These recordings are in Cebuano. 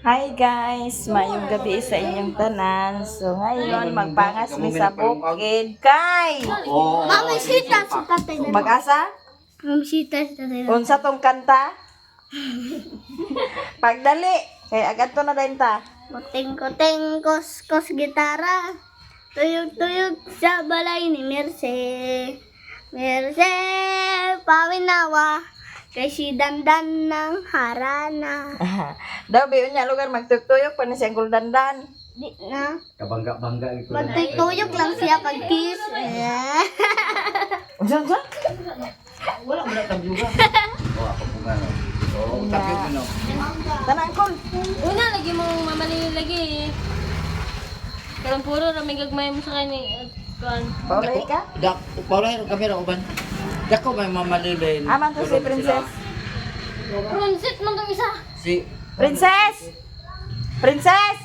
Hi guys, maayong gabi sa inyong tanan. So ngayon magpangas mi sa bukid kay Mamisita si tatay na. mag-asa Mamisita si tatay na. Unsa tong kanta? Pagdali kay agad to na din ta. Kuting-kuting kos-kos gitara. Tuyog-tuyog sa balay ni Merce. Merce, pawinawa. Kay si Dandan ng harana. Daw bi unya lugar magtuyok pa ni si Uncle Dandan. Di na. Kabangga-bangga ito. Magtuyog lang siya pag-kiss. Eh. Unsa unsa? Wala mo na tabyuga. Oh, ako po nga. no. Oh, tabyog mo no. Tanan Uncle. Una, lagi mong mamalili lagi. Karon puro ra may gagmay mo sa kani. Kuan. Paulay ka? Dak, paulay ang kamera uban. Dako may mamalilin. Aman to si Princess. Prunsit man tong isa. Si Princess! Princess!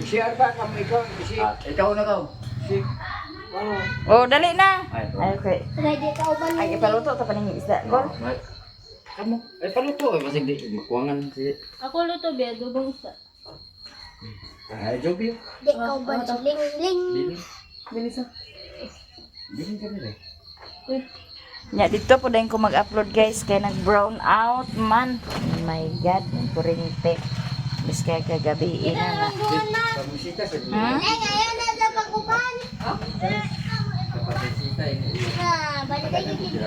Share ba kami ikaw? Si Ah, ikaw na kaw. si Oh, dali na. Ay, ito. Ay, okay. Ready ka uban. Ay, ipaluto ta pa ning isda. Gol. Kamu, ay paluto ay basig di makuangan si Ako luto be, adobong isa. Ay, Joby. Di ka uban si Ling Ling. Dili. Bilis ah. Dili ka nila. Nya dito po din ko mag-upload guys kay nag brown out man. Oh my god, ang kurente. Bis kay kagabi ina na. Pamisita sa Hmm? Eh, ngayon na sa pag-uban. Pamisita ini. Ah, balik kayo dito.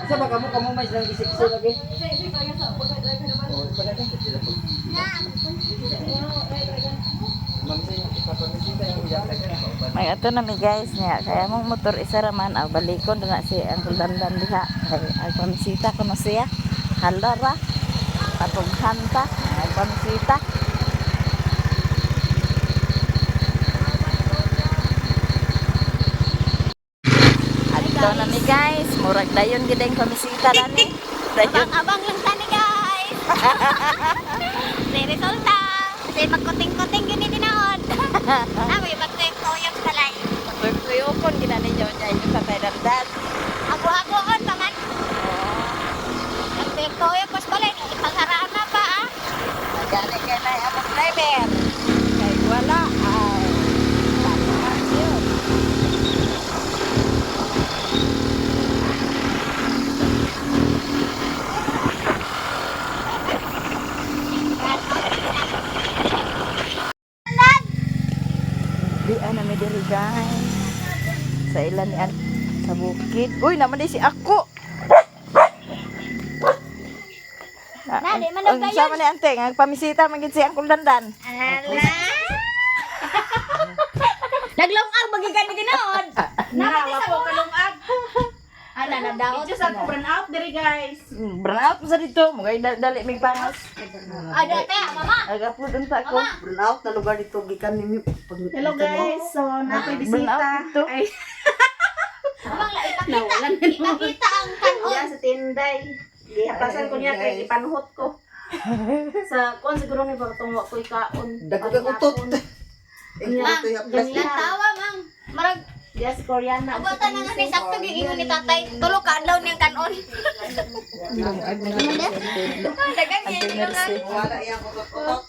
Sa ba kamo kamo may silang isip-isip lagi? Oh, pagdating ko sila pag Mamisita yung uyak lagi. May ato na mi guys niya. Kaya mong motor isa ra man aw balikon na si Uncle Dandan diha. Kay ang pamisita ko na siya. Hala ra. Patughan ta ang pamisita. Adto na mi guys, murag dayon gid ang pamisita dani. Dayon. Abang lang tani guys. May resulta. Kasi magkuting-kuting yun tinaon. Na may magtuyok-tuyok talay. Tuyokon gina ninyo niya inyong tatay Dandan. Hago-hagoon pa man. Nagtuyok-tuyok pas balay. Ipagharaan na pa ah. Gani kay na among driver. Kay wala ay. Tama yun. Di ana mi diri guys. Sa ilan ni an sa bukid. Uy, naman di si ako. Na, di man daw Ang sama ni ante, nga pamisita man gid si Uncle Dandan. Ala. Naglongag magigan ni tinaon. Nawa po kalungag. Ala na daot. Diyos ako brand out diri guys. Burn out mo sa dito, mugay dali mig pangas. Ada te, mama. Ag-upload unta ko. Burn out na lugar dito gikan ninyo pag Hello guys. So nakoy Burn bisita. out dito. Ay, Mamang la ipakita. nawalan na naman. Ipakita ang kanon. Diyan sa Tinday. Gihapasan ko niya kay ipanuhot ko. Sa kuan siguro ni bago wa ko ikaon. Dagko kag utot. Nya, Ganyan tawa mang. Marag Diyan si Koreana. Abatan na nga ni sakto giingon ni tatay. Tulo ka adlaw niyang kanon. Dagang Ante Mercy. Wala iyang utot-utot.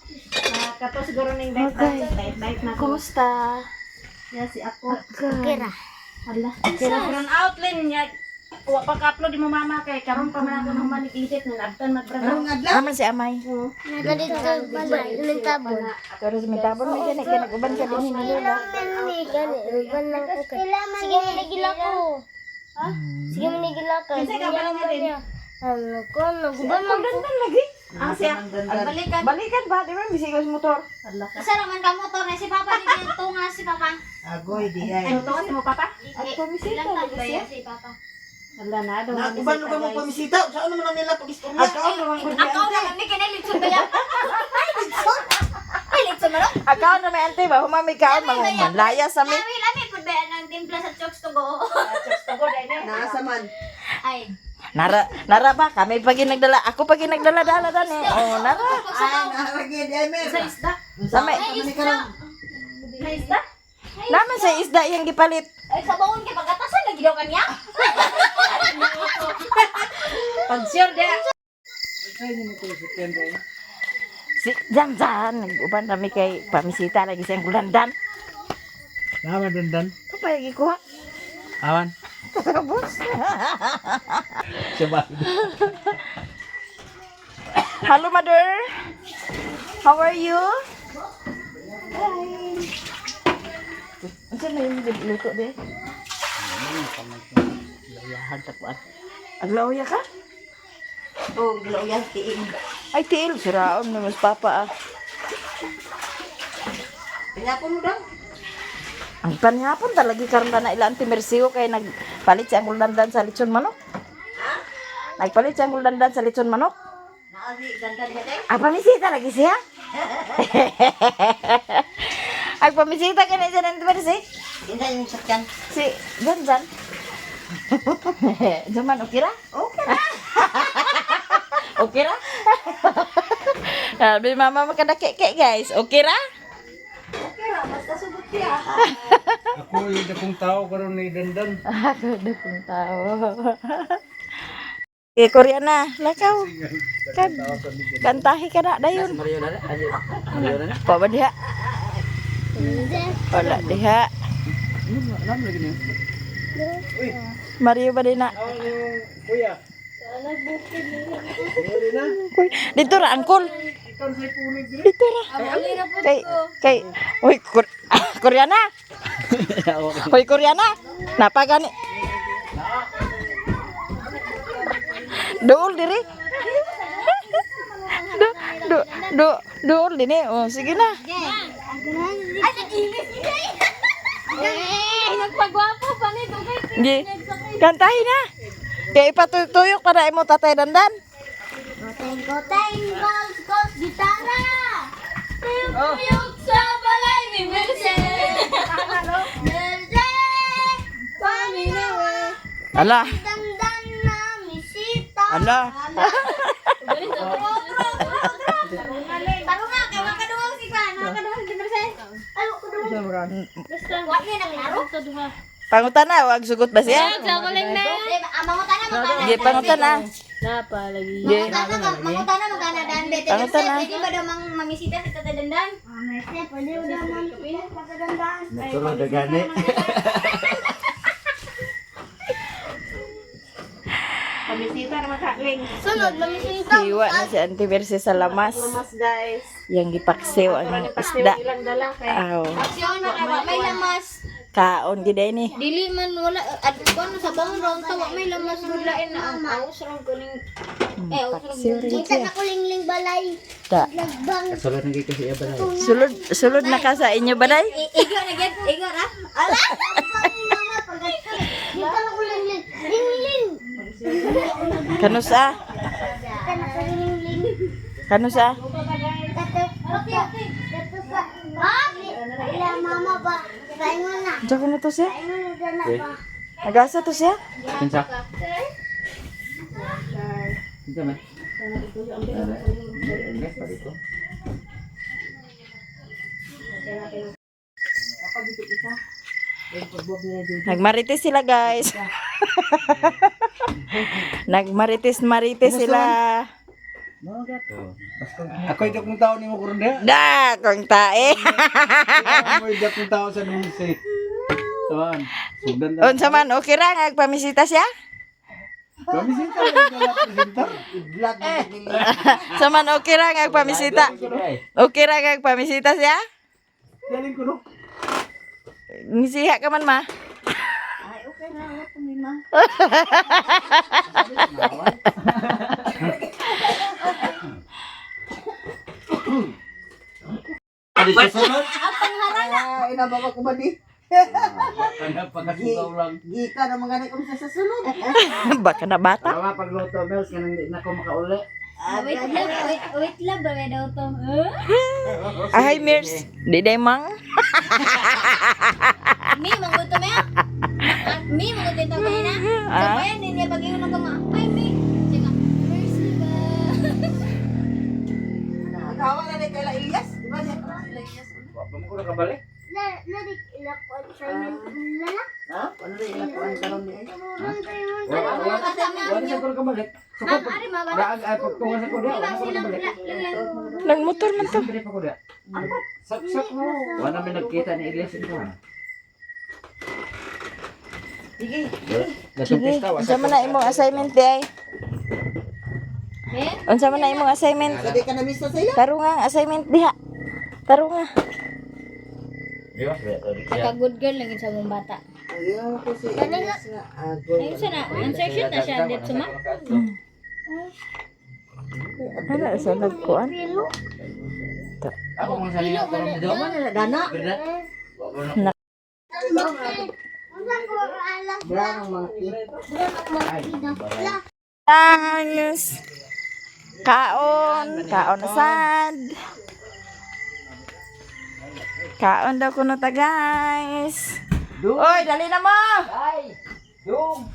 Kato siguro ning diet diet diet na ko. Kumusta? Diyan si ako. Kira. Hala. Brand out lin niya. Wa pa ka-upload mo mama kay karon pa man ako nang manikidit na nabtan mag brand out. Aman si Amay. Nagadito balay tabon. Pero sa mitabon may gani kay nag-uban ka dinhi ni Lola. Sige manigila ko. Ha? Sige manigila ka. Kinsa ka ba lang din? Ano ko naguban man ko. Dandan lagi. Ang siya. Balikan. Balikan ba di ba bisig sa motor. Hala ka. Isa raman ka motor na si Papa di tunga si Papa. Agoy di ay. Ano to si mo papa? At pamisita Ilang lagi taon siya. si Papa? Hala na daw. Naguban ka mo pamisita. Saan naman ang nila pag-istorya? Akaw naman ko Ako na kami kinalitson ba yan? Ay, litson man. Akaw na may ante ba humami kaon manglaya sa mi. Lami lami pud ba ang timpla sa chokes to go. Nasa man. Ay. Nara nara ba kami pag nagdala ako pag nagdala dala dani. Oh nara. Ay naaragi di ay mer. Sa isda. Sa may Ay, isda. Sa isda? naman sa isda yang gipalit. Ay, sa baon kay pagkatasan lagi daw kanya. Pag sure dia. Si Janjan, nag-uban kami kay pamisita lagi siyang gulandan. Tama dandan. Kapay gikuha. Awan. Tapos. Siya ba? Hello, mother. How are you? Hi. Unsa na yung luto de? Layahan sa kuan. Aglawya ka? Oh, lauyan tiil. Ay, tiil. Siraon na mas papa ah. Pinapon mo daw. Ang panihapon talaga karon na ila Auntie Mercio kay nagpalit siya ang guldandan sa litson manok. Nagpalit siya ang guldandan sa litson manok. Naasi dandan niya day. Ang pamisita lagi siya. Ang pamisita ka na siya ng Auntie Mercy. Insa yung sakyan? Si Janjan. Jaman, okay ra? Okay ra. Okay ra? Sabi mama makadakike guys. Okay ra? Okay ra, basta sugot siya. Ako yung dakong tao karon ni dandan. Ako na kong tao. Eh, Koreana, lakaw. Kan, kantahi ka na, dayon. Mario na. Mario na. Pa ba diha? Wala diha. Alam lagi niyo. Mario ba din na? Awan yung kuya. Dito ra, angkol. Ikaw sa punit diri. Dito ra. Kay, kay, uy, Koreana. Uy, Koreana. Napagani. Duol diri. Do, do, do, duol dini. Oh, sige na. Ay, nag-inis niya. Eh, nagpagwapo pa ni dugay. Gi. Kantahin na. Kay ipatuyok para imo tatay dandan. Goteng, goteng, gols, gols, gitara. Tuyok sa balay ni Merce. Merce, paminawa. Ala. Dandan na misita. Ala. Taro nga, kay makadungog si Kwan, makadungog si Merce. Ay, makadungog. Wa ni nang laro. Pangutana, wag sugot ba siya? Sa kuling na. Eh, ah, mangutana magkana. Gi pangutana. Napalagi. Gi. Mangutana mangutana magkana dan bete. Pangutana. Pwede ba daw mang mamisita si Tata Dandan? Merce, pwede ba daw mamisita si Tata Dandan? Natulog na gani. Pamisita naman ka, Ling. Sunod, mamisita. Hiwa na si Auntie Mercy sa lamas. Mas guys. Yang gipaksiw ang isda. Ilang dala kay. Aw, Aksyon na kay wa may lamas. kaon gid ni. Dili man wala at kuno sa bang round ta wa may lamas lain na ang aus ra kuning eh aus ra. Paksiw rin Kita siya. na kulingling balay. Ta. Nagbang. Kasulod na kasi iya balay. Sulod sulod na ka sa inyo balay. Igo na gyud, igo ra. Ala. Kita na kulingling. Lingling. Kanusa? Kita na kulingling. Kanusa? Kato kato sa. Ha? Ila mama ba? Paingon na. Unsa ko na to siya? Paingon na na ba? Nagasa to siya? Kinsa? Kinsa man? Nagmarites sila guys. Nagmarites marites sila. Ako yung dakong tao ni mo karon diha. Da, kung tae. Ako yung dakong tao sa Nunse. Tawan. Sugdan ta. Unsa man okay ra nagpamisita siya? Pamisita lang ka presentar. Vlog eh. Sa man okay ra nagpamisita. Okay ra nagpamisita siya? Galing ko no. Ngisiha ka man ma. Ay, okay na. Wala problema. Ay, inababa ko ba di? Kana pagkasugaw lang. Gika na mga ko sa sunod. Baka na bata. Tama pagluto Mels kanang di na ko makauli. Wait lang, wait, wait lang ba may daw to? Ay, Mirs. Di day mang. Mi, manggutom ya. Mi, manggutom ito kayo na. Ah? Sabayan din niya pag-iwan ko nga. Ay, Mi. Siya nga, mercy ba? Naghawa na ni kay La Elias. Di ba siya? Wa pa mo ko nakabalik. Ha? Ano rin ila kuan karon ni ay? Wala wala wala sa ko kabalik. Ma'am, ari ma ba? Raag ay pagtunga sa ko diha, wala sa ko kabalik. Nagmotor man to. Siyempre pa ko diha. Sak-sak mo. Wala namin nagkita ni Elias ito. Sige. Sige, unsa man na imong assignment di ay? Unsa man na imong assignment? Sabi ka na misa sa ila. Taro nga ang assignment diha. Taro nga. Pagka good girl lagi sa mong bata. Ayaw ko si Elias nga agoy. Ayun siya na, answer sheet na siya dito ma. Ano sa nagkuan? Ako mga salina karon dito. Dana. Berna. Brown ang mga Thanks. Kaon, kaon na sad. Kaon daw kuno ta guys. Oy, dali na mo. Ay! Dong!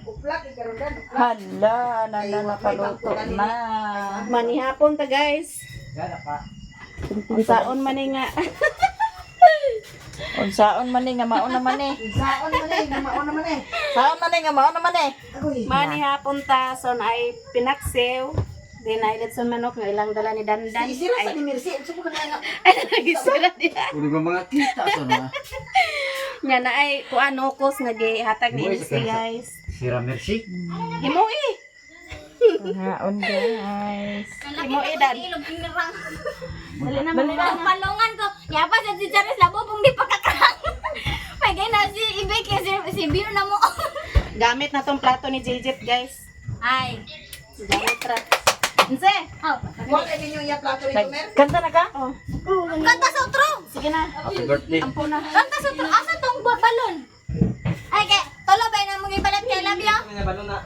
Uplak ikaron dan. Hala, nana nakaluto na. Manihapon ta guys. Gana pa. Unsaon man ni nga. Unsaon man ni nga mauna man ni. Saon man eh, mauna man eh. Saon man ni nga mauna man ni. Agoy. Manihapon ta son ay pinaksiw. Then ay litson manok nga ilang dala ni Dandan. Si Sira sa ni Mercy, unsa ko kana nga. Ay nagisira diha. Uli ba mga kita to na? Nya na ay kuan nokos nga gihatag ni Buhay MC sa kansa. guys. Sira Mercy. Himo eh. Kaon guys. Himo eh dan. Dali na, Palungan ko. Yapa sa si Charis labo pong di pagkakarang. May gay na si Ibek si si Bill na mo. Gamit na tong plato ni Jijit guys. Ay. Gamit ra. Nse. Oh. Wa kay ninyo iya plato nito mer. Kanta na ka? Oh. Kanta sa utro. Sige na. Happy birthday. Ampo na. Kanta sa utro. Asa tong balon? Ay kay tulo ba na mong ipalit kay Labio?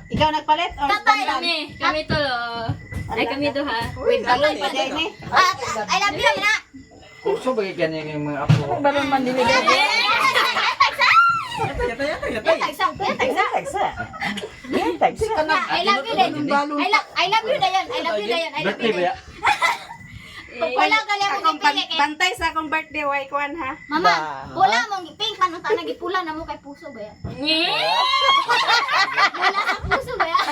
Ikaw nagpalit or Tatay. Dandan? Kami, kami to. Ay, kami to ha. Wait, balon pa din eh. Ah, I love you na. Kurso ba ganyan yung mga apo? Balon man dili. Tagsa. Tagsa. Tagsa. Tagsa. I love you dayon. I love you dayon. I love you dayon. I love Birthday you ba dayon. ya? Wala gali akong Akong gipili kay bantay sa akong birthday way kuan ha. Mama, pula mong pink man unta nagipula na mo kay puso ba yan? Wala sa puso ba yan?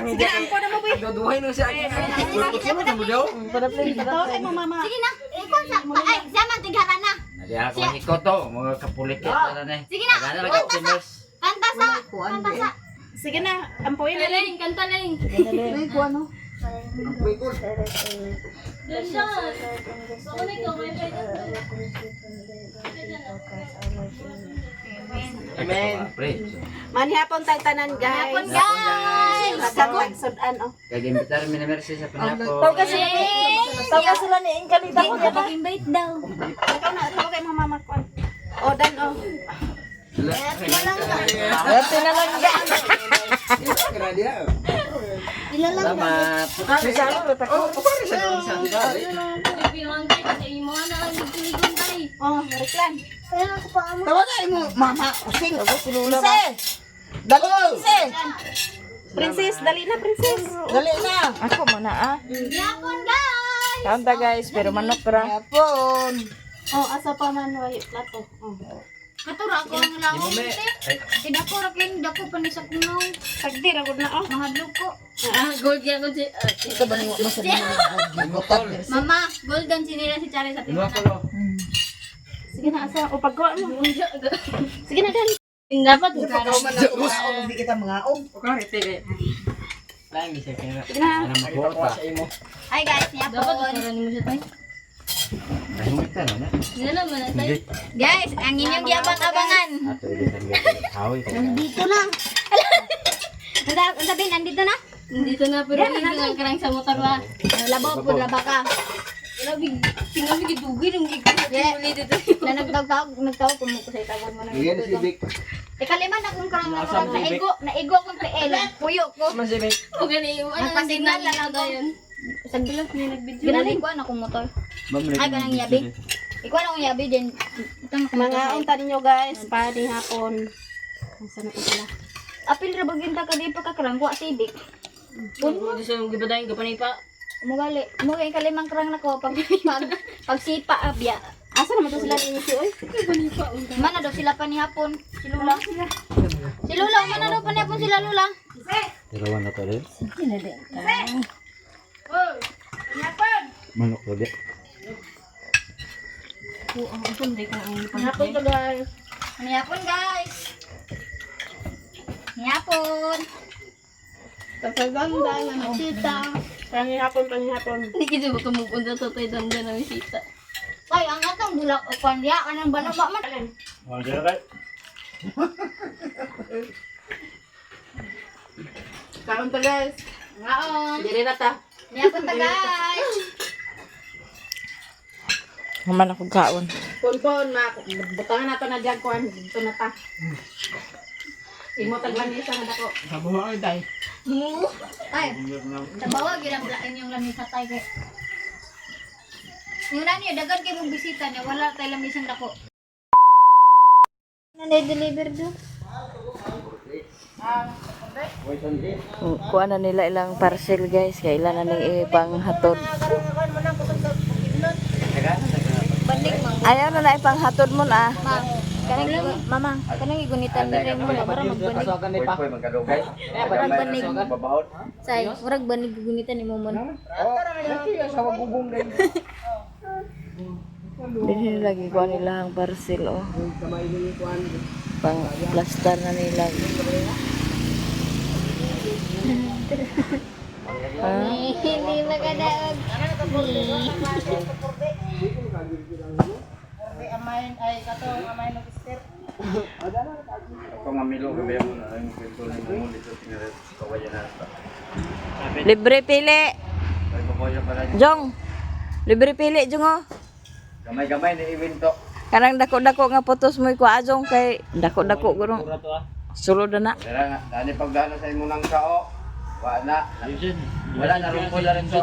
Sige na, ampo na mo boy. Duduhay no siya. Kurso mo mo daw. Ito kay mo mama. Sige na, ikaw sa ay siya man tighara na. Nadiha ko ni Koto, mga kapulikit na na eh. Sige na, Gana lang kanta sa kanta sa kanta sa. Sige na, ampuin na. Laing, kanta laing. Ay ko ano. Ang ko. Doon siya. Baka na ikaw, may pwede. Amen. Pre. Manihapon tayo tanan guys. Hapon guys. Sagot sudan oh. Kag imbitar mi na Mercy sa panapon. Tawag ka sila ni. Tawag ka sila ni Ingkalita ko Di ka invite daw. Ikaw na, ikaw kay mama mama kuan. O dan oh. Swerte na lang ga. Salamat. Bisalo ra ta ko. Pinangkay sa imo na ang nagtuligon tay. Oh, reklan. Tawagan mo mama using. Princess. Dali princess. Princess, dali na princess. Dali na. Ako mo na ah. Hapon guys. Kaon ta guys, pero manok ra. Yapon. Oh, asa pa man way plato. Oh. Katura ako ang langong te. Dako ra kay dako pa ni sa kunaw. Sagdi ra gud na oh. Mahadlok ko. Ah, gold yan ko si... Ito ba ni mo sa Mama, golden sinila si Charis sa Imo tingnan. ko. Sige na asa o pagkuha mo. Sige na dan. Dapat Pagkaw man ako mga hindi kita mga og. Lain siya kaya. Sige na. Ano makuha Hi guys, Dapat hapon. ukaran mo siya tay. Nahimita na na. Hindi na naman na tay. Guys, ang inyong giabang-abangan. Ato ilitan hawi. Nandito na. Ang sabihin, nandito na? Dito na pero hindi nga karang sa motor ba. Labaw po, laba ka. Grabe, tingnan mo gidugay nung Yeah. gigil dito. Na nagtawag, nagtawag ko mo ko sa itawag mo na. Bigyan si Vic. Ikalima na kung karang nakarang naigo, naigo akong PL. Puyo ko. O gani yung ano Nagpasignal na lang ko. Sa bilang may nagbidyo. Ginali ko akong motor. Ay, ganang yabi. Ikaw na akong yabi din. Itang Mga unta ninyo guys, panihapon. Asa na ito Apil ra bagin ta kadi pa kakarang wa sibik. Puno sa yung gibadayin ka pa. Mugali, mugali kalimang karang nako pag pag pagsipa abya. Asa naman to sila ni oy? Mana daw sila pa ni hapon. Si Lula. Si Lula, mana daw pa ni hapon sila Lula. Dalawa na to rin. Manok lagi. Hapon to guys. Ni hapon guys. Ni hapon. Tatay Dandan na bisita. Pangihapon, pangihapon. Hindi kita ba kumupunta Tatay Dandan na bisita. Ay, ang atong bulak o kwan diya kanang banaba man. Kaon to guys. Ngaon. Diri na ta. Ni hapon ta guys. Human ako kaon. Pon-pon, ma butangan nato na diyan kuan dito na ta. Imo taglamisa nga dako. Ay, sa bawag yun ang blain yung lamisa tay kay. Yung nani, dagan kay mong bisita niya, wala tay lamisang dako. Nanay deliver do. Kuha na nila ilang parcel guys. Kay ilan na ning ipanghatod. Banig mang. Ayaw na na ipanghatod mo na. Ma, kanang mama, kanang igunitan ni mo na mura magbanig. Pwede magkalugay. Murag banig. Babahon. Say, murag banig gunitan ni mo mon. Dili lagi kuha nila ang parcel oh. Pang plaster na nila. Ah, Hindi magadaog. Ako nga milo gabi mo na ang kwento ng mo dito tingaret kawayan na. libre pili. Ay babaw pala. Jong. Libre pili jong oh. Gamay-gamay ni iwin to. Kanang dako-dako nga putos mo kuha jong kay dako-dako gurong. Sulod na na. Tara nga, dani pagdano sa imong nang kao. Wa na. Wala na rumpol na rin to.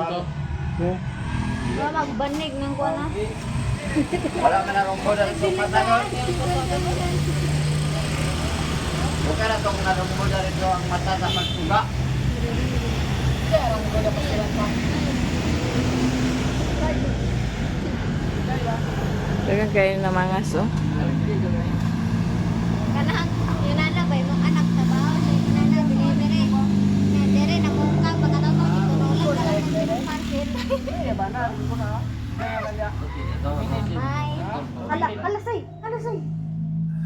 Wala magbanig ng kuan na. Wala ka na rumpol na rin to mata ron. Buka na tong narumpol na rin to ang mata sa pagsuga. Dagan kayo na mangas oh. Kanang yun na ba imong anak trabaho sa yun na delivery. Na dere na mo ka pagkatapos iturulan ka lang ng parcel. Ay, ala ala say, ala say.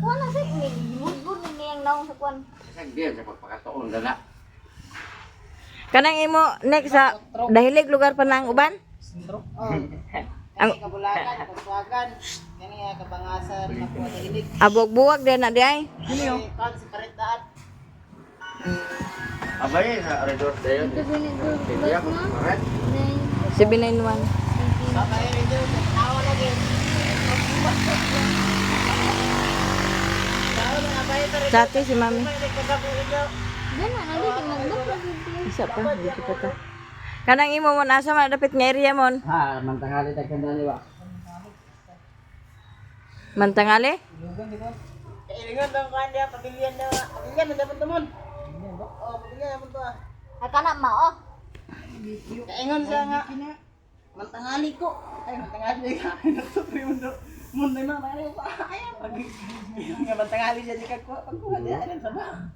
Wala say, ni mudbud ni niyang naong sa kuan. Sagdiyan sa pagpakatuon dala. Kanang imo next sa dahilig lugar pa na ang uban? Ang Kabulagan, kabulagan. Kani nga kabangasan, nakuha sa ilig. abog-buwag din na di ay. Kan si paret daat. Abay sa resort dayon. Kaya ko paret. 791. Sabay rin dito, tawa lagi. Chati si mami. Gana na di magbuk lagi. Isa pa, dito pa ta. Kanang imo mon asa man dapit nga area mon? Ha, mantangali ta kandani ba. Mantangale? Kailingan bang kan dia pamilya na, pamilya na dapat to mon. Oh, pamilya na to ah. Ay kana mao. Kaingon siya nga. Mantangali ko. Ay, mantangali ka. Nagtupri mo do. Mun na mantangali ko. Ay, pag nga mantangali siya di ka ko. Pagkuha diya alam sa ba.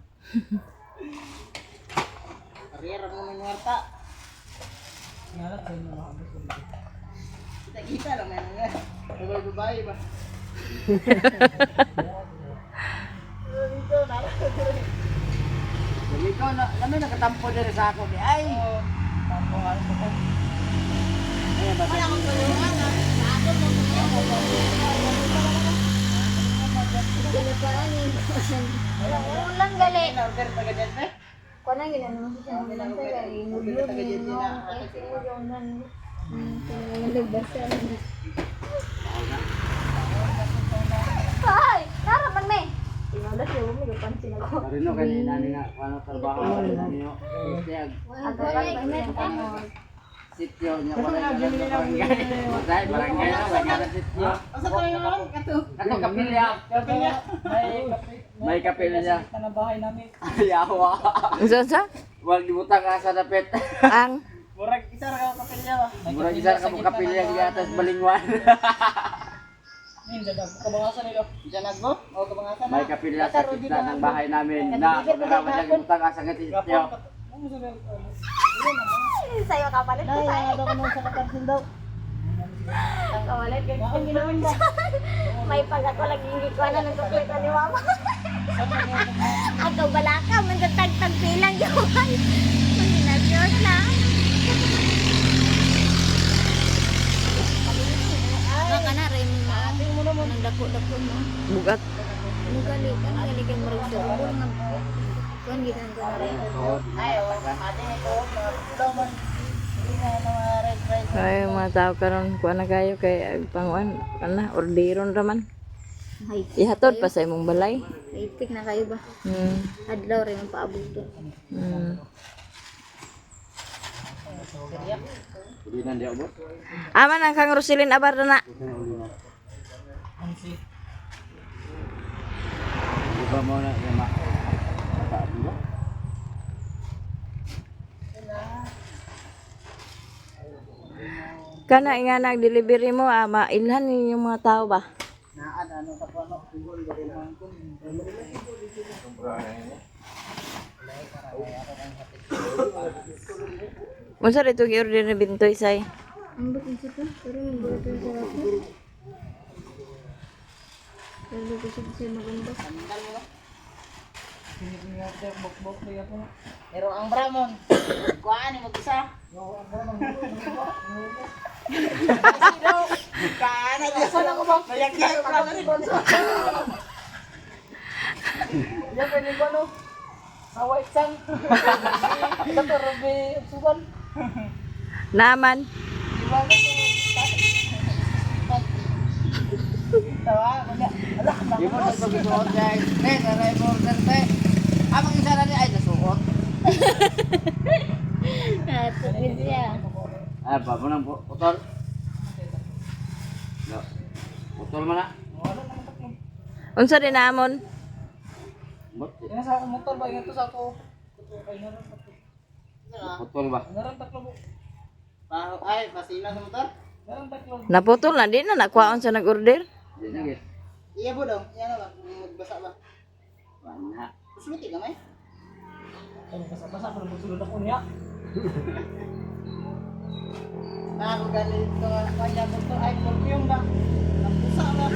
Karera mo man warta. Kita kita lang man nga. Babae babae ba. Ikaw na, kami nakatampo diri sa ako di ay. Ulang gali. Order pa ganyan eh. Kuan ang ginano mo siya ng gali. Mudbud ni naong kasi mo ganan. Nagbasa. Ay, tara man me. Tinawala siya mo pansin ako. Karino kay nani nga ano trabaho ninyo. Siya sityo niya wala sa barangay. Dahil barangay na wala na sityo. Asa tayo naman kato. Kato kapilya. May kapilya. Sa bahay namin. Ayawa. Unsa sa? Wag gibutang ka sa dapit. Ang Murag isa ra ka kapilya ba. Murag isa ka mo kapilya giatas balingwan. Diyan agbo? O kabangasan na. May kapila sa kitna ng bahay namin na pagkaraman niya gibutang asa nga titiyo. Sa'yo kapalit ko sa'yo. Daw kamo sa kapansin daw. Kapalit ko. May pag ako lagi ko na nagkukwita ni mama. Ako balaka, mandatagtag pilang yun. Kombinasyon na. Baka na rin mo nang dako-dako mo. Bugat. Mugali ka, gali kang marag sa ubol nga. Kuan gitan ko na rin. Ay, o. Ate ito, mga daw man. Hindi na mga rice rice. Ay, mga tao karon kuan na kayo kay ag panguan ana orderon raman. High Ihatod pa sa imong balay. High na kayo ba? Adlaw rin ang paabot to. Hindi na diya ubot. Aman ang kang Roselyn abar na. Di ba mo na ma? Mataas mo? Kana nga nag-delivery mo ah, mailhan yung mga tao ba? Naan ano sa kuno, tugol ba din ang kun. Unsa rito gi-order ni Bintoy say? Ang ba't isa to? Pero yung bulat yung sa ako. Pero kasi siya maganda. Pero ang Bramon, kuhaan ni mag-isa. Kaan na dyan. Saan ako ba? Mayagya yung Bramon. Yan pwede ko ano? Sa white sand. Ito Ruby Suban. Naman. Tawa, mga alak na. Di mo na pagsuot guys. Ne, naray order te. Amang isa na ni ay nasuot. Natugid siya. Ah, ba mo nang putol. No. Putol man na. Unsa din namon? Bot. Yan sa akong motor ba? Ingat to sa ako. Putol ba? Naran taklo mo. Ay, pasina sa motor? Naran taklo. Naputol na din na nakuhaon sa nag-order. Di na gid. Iya po daw. Iya na ba? Magbasa ba? Wala. Sulti gamay. Ay, basa-basa pero magsulod ako niya. Na ako ganito. Kaya ko to ay perfume ba? Ang pusa ba?